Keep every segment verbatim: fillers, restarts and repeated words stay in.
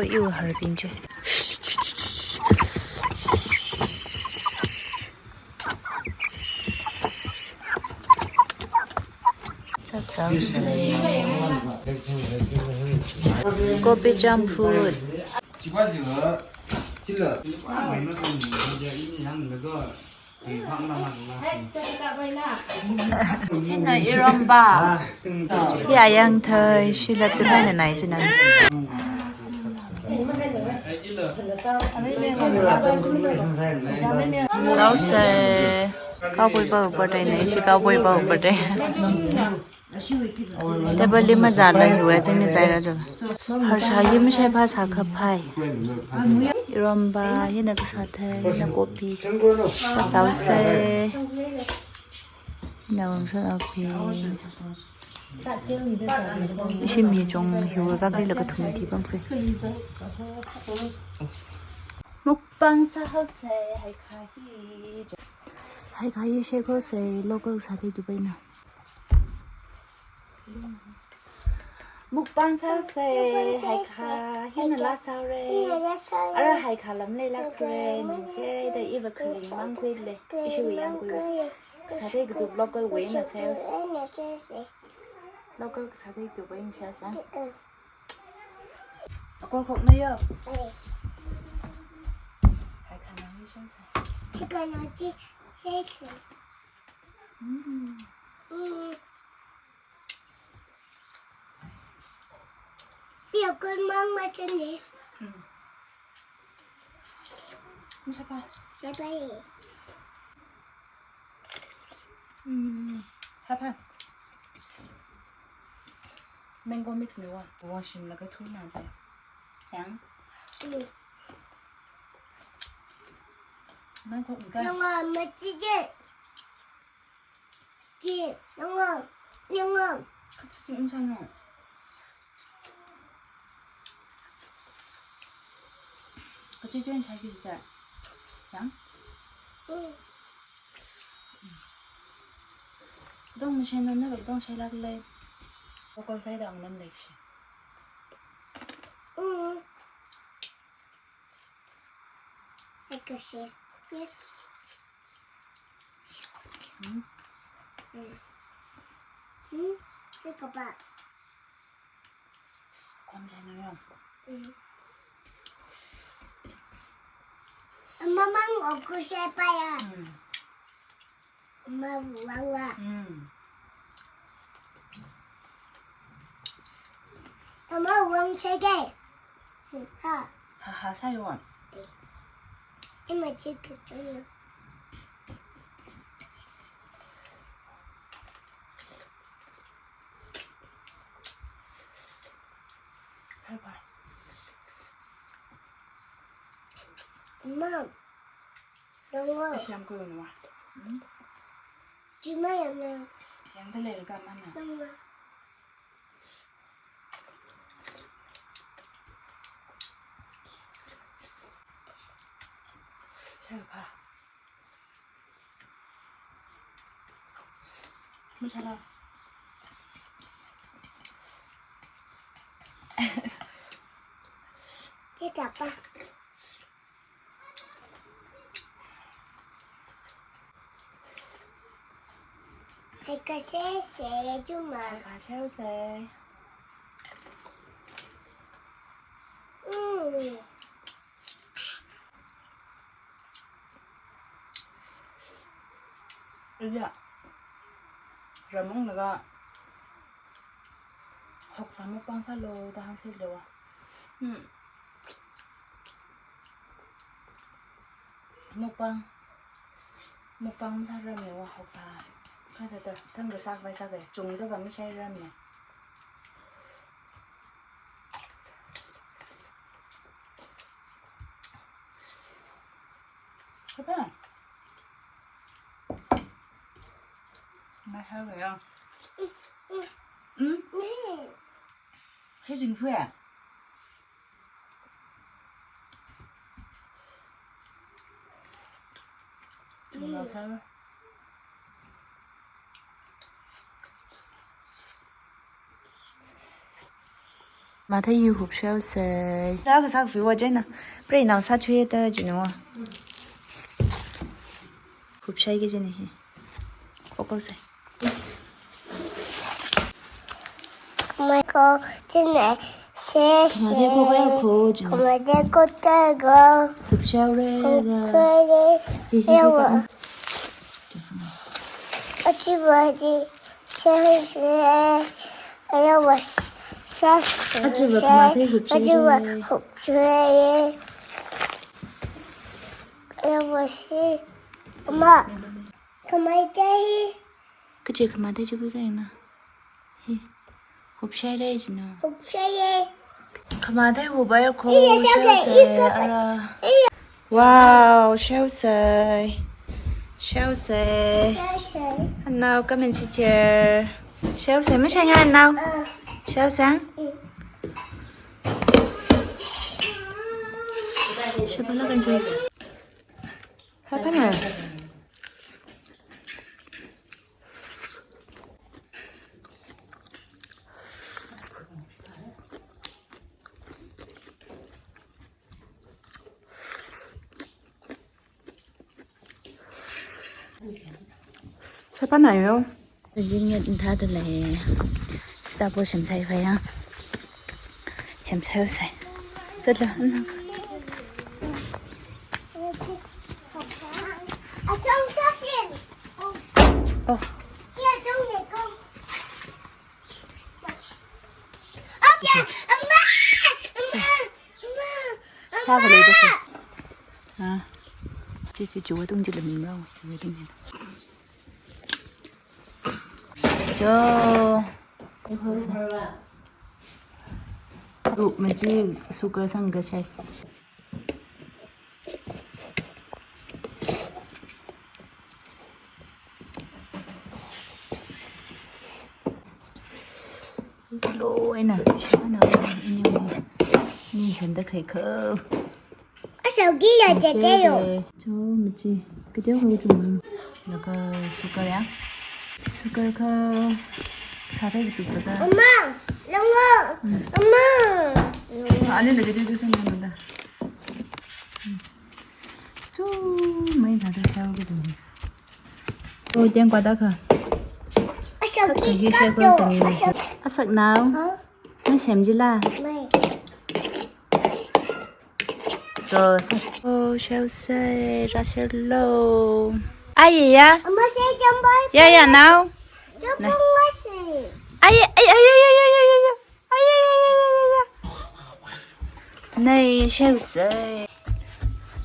Iwui harbing chi. Chapchao. Kopi champhu. Hina iromba. Hi ayang thai shila tu hina nai china. Chaose. Cowboy pao birthday nai, chi cowboy pao birthday. Table li mazāla hiwui zingli zaira zala. Harsha hi mashai phasā kaphai. Iromba, hina kasā thai, hina kopi. Chaose. Hina wangsa kopi. Ishi mi chong hiwui kakli la kathum thi pamsei. Mukbang sāhaosei, haikha hi. Haikha hi shekhaosei, local sāthei tupaina. Mukbang sāsei, haikha, hina laa sāhaora. Ara haikha lam leilākra, ningshire da iva kharing mang khuile, ishiwui yangkhui. Sāthei katup local wui eina sāhaosei. Local sāthei katup wui eina sāhaosei. Akorkhok na yo. Haikha nang hi shāsei. Mm. Mm. Tiya kun mang ma chani. Hmm. Masapa. Sapai. Hmm. Hapa. Mango mix ne wa. Wa shim laga thu na te. Yang. Hmm. Mango uga. Yang ma chi je. Chi, nangong, nangong. Kachi chi unsano. Kachi chi unsai ki sita. Yang? Mm. Dong mashai nam na dong shailākle. Okon sai dang nam lei shi. Mm. Kashi. Hmm. Hmm. Hmm. Sika pa. Kon jai na yong. Hmm. Mama, oku sepaya. Hmm. Mama, wang wa. Hmm. Mama, wang seke. Ha. Ha ha, sai wang. Eh. Ima chik chik. Bye bye. Mom. Nangwa. Ishi yangkhui nwa. Hmm? Chima yangna. Yangda leilaka mana. Nangwa. Shaka pa. Masala. Kita pa. Haikha sese, chuma. Haikha sese. Mm. Iya. Ramung laga. Hoksa mukbang sālo da hāngsei lewa. Hmm. Mukbang. Mukbang masārammewa hoksa. Kada da, tangda sākhavai sākhavai. Chungda va mashairamne. Kapa? Masāra ya. Hmm? Hei jingfu ya? Chungda sāra. Mathei yu hupshao sai. Da ka sak fiwa jena. Prei nao sa thuye ta jinawa. Hupshai ki jina hi. Koko sai. Mai ko jina se se. Mathei ko kaya ko jina. Mathei ko ta go. Hupshao re. Hupshao re. Hi, hi, hi, yawa. Achiba ji. Share, share. Ayawa, share, share. Achiba kamathei hupshare. Achiba hupshare. Ayawa, share. Ama, kamathei. Kaje kamathei chukui kaina. Hi. Hupshare jino. Hupshare. Kamathei hubai ko. Iya, share, share, iya, share, ara. Iya. Wow, shao sai. Shao sai. Shao sai. Anao, come and sit here. Shao sai, masha nga anao. Ah. Shao sai. Mm. Shapala kan juice. Hapana. Sapa na yo. Yin yat ntha da lei. Sita po shem sai fa ya. Shem sai sai. Zatla. Oh. Tha khalei da kha. Ah. Chi, chi, chi, wa tung chi la ming rao. Wa tung ni. Cho. Ru, maji sugar sang ga chai. Loina, shana, ini, ini handa khai kho. Asau gila jajai yo. Cho, maji, kete ho chuma. Laga sugar ya. Sugar kha, sāda gitu kha. Ama, lango. Hmm. Ama. Ani lagi dia tu sana mana. Chu, mai thāda shao ki jung. Oh, tengkwa da kha. Asau ki kap do. Asau. Asak nao. Huh? Nang shem jila. Mai. Cho, sa. Oh, shao sai, ra shar lo. Ai ya. Ama sai jambai. Ya, ya, nao. Jambai sai. Ai, ai, ai. Ai, ai, ai, ai, ai, ai. Nai, shao sai.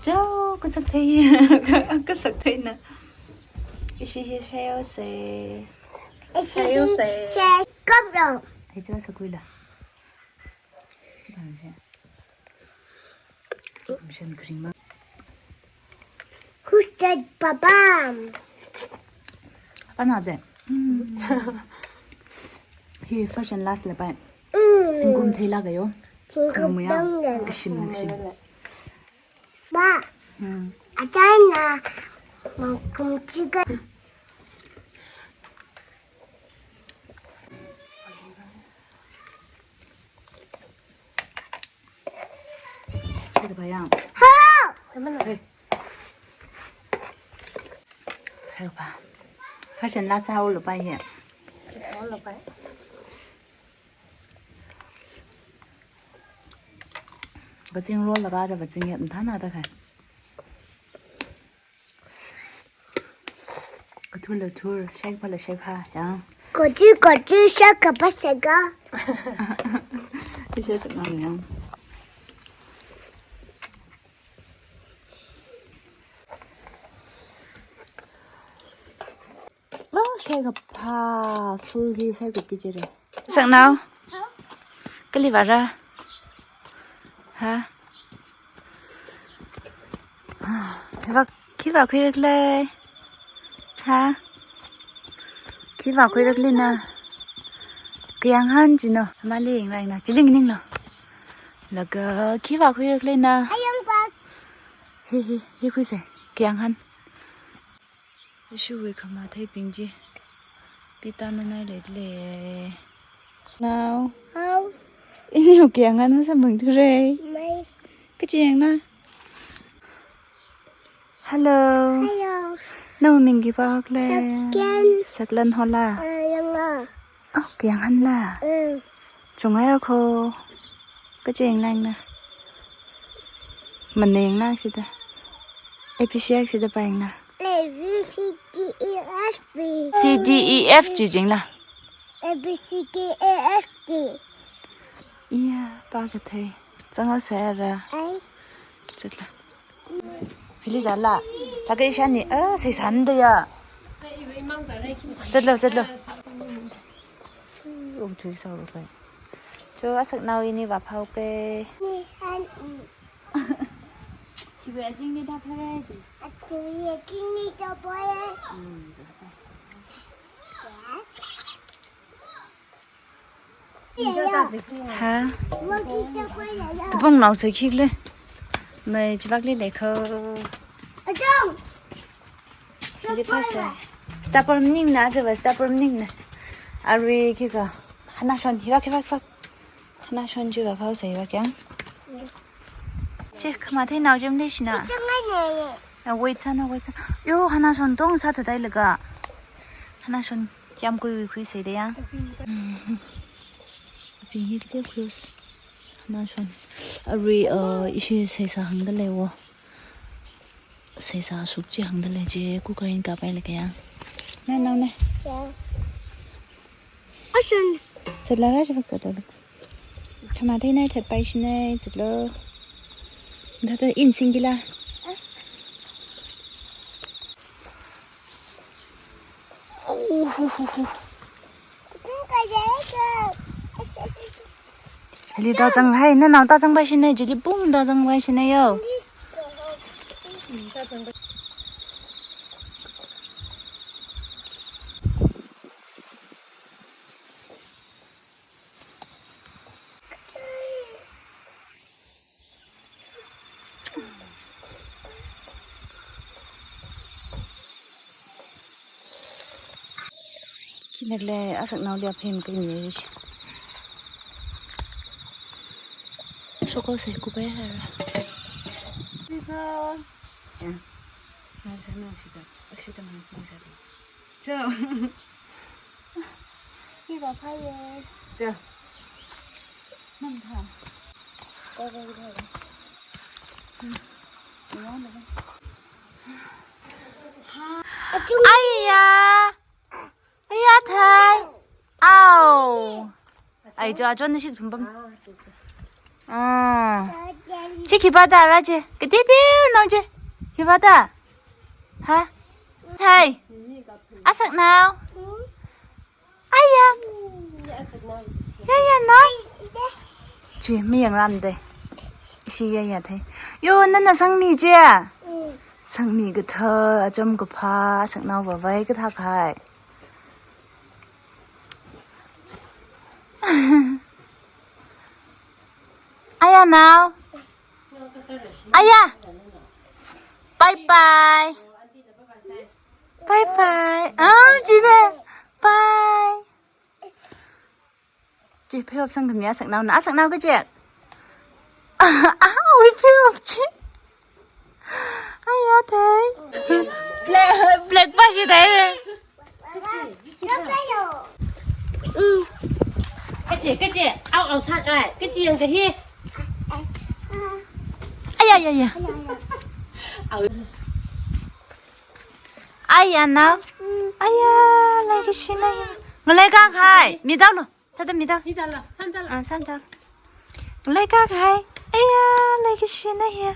Cho, kasak thei. Kasak thei na. Ishi hi shao sai. Ishi hi shao sai. Kap lo. Ai, cho, sakui la. Bang sai. Mission cream. Who's that, Papa? Papa na de. Mm. Hi first and last la pai. Mm. Zingkum thei la ga yo. Zingkum thei la ga. Kashim, kashim. Ma. Hmm. Achai na. Ma kum chicken. Sir ba yang. Ha! Hey. Sir ba. Fashion la sa lo ba ye. Lo ba. Bazing roll laga ja bazing ya mthana da kai. Kathur la thur, shake pa la shake pa, ya. Kathur, kathur, shake pa shake. Ishe sa na ya. Oh, shake pa, full hi shake ki jere. Sang nao. Kali vara. Ha? Khiva, khiva khuirak lei. Ha? Khiva khuirak lei na. Kayānghan jino. Mali ing rai na. Chiling ning lo. Laga khiva khuirak lei na. Ayang bak. Hi, hi, hi khui se. Kayānghan. Ishiwui khamathei ping ji. Pita na nai lei le. Nao. Hao. Ini uki angan masa mengture. Mai. Kachiyang na. Hello. Hello. Nang ming khipā khala? Saklan. Saklan hola. Ah, yanga. Oh, kayang hanla. Mm. Chungai ako. Kachiyang nang na. Maneng na sida. A B C sida payang na. A B C D E F G. C D E F G jingla. A B C D E F G. Iya, pā kathei. Chang au sera. Ai. Chatla. Hili zala. Thākha ishani, ah, seisan da ya. Chatlo, chatlo. Um, thui sau kai. Cho asaknao ini vāphao ke. Ni han. Hiwe ajing ni da phare ji. Ajing ni da phare. Hmm, jo sa. Ha? Kapung nao sāki le. Mai chibak le le kho. Chili phasa. Stapor maning na, chaba stapor maning na. Arui khikha. Hana shon, hiwak, hiwak, hiwak. Hana shon jiwa phao sai hiwak yang. Che, khamathei nao jam le shina. Ah, wait sana, wait sana. Yo, hana shon tong sāthathai laga. Hana shon yamkui wui khui sai de yang. Aping hi kite close. Hana shon. Arui, uh, ishi seisā hāngda lei wo. Seisā suk chi hāngda lei chi, cooker in kapai laga yang. Na, nao ne. Ya. Asan. Chatla ra, chabak chatla. Khamathei nai thatpai shinai, chatlo. Thāda in singkila. Oh, hu, hu, hu. Chili da zangpai, nanao da zangpai shinai, chili pung da zangpai shinai yo. Khina khala asaknao li aphem kani. Soko sai kubai hara. Sita. Ya. Nang sana sita. Sita mana sita. Cho. Hi ba phai ye. Cha. Nam tha. Ko ko ko. Hmm. Ni wang de. Aiya. Aiya thai. Au. Ai, cho, cho, na shik thum pam. Ah. Chi khipā da ra chi. Kati ti nao chi. Khipā da. Ha? Thai. Asaknao. Aiya. Ya, ya, nao. Chi, mi yang ram de. Chi ya ya thai. Yo, nana sangmi chi. Sangmi katha, achom kaphā, asaknao vāvai kathā khai. Aiya nao. Aiya. Bye bye. Bye bye. Ah, jide. Bye. Chi pheop sangkhami asaknao na, asaknao kaje. Ah, ui pheop chi. Aiya thai. Black, black pa shi thai. Kaje, kaje, au, au sākai, kaje yang kahi. Aiya, aiya, aiya. Au. Aiya nao. Aiya, lai kashi na ya. Ngalei ka khai, mi dao lo. Thāda mi dao. Hi dala, san dala. Ah, san dao. Lai ka khai. Aiya, lai kashi na ya.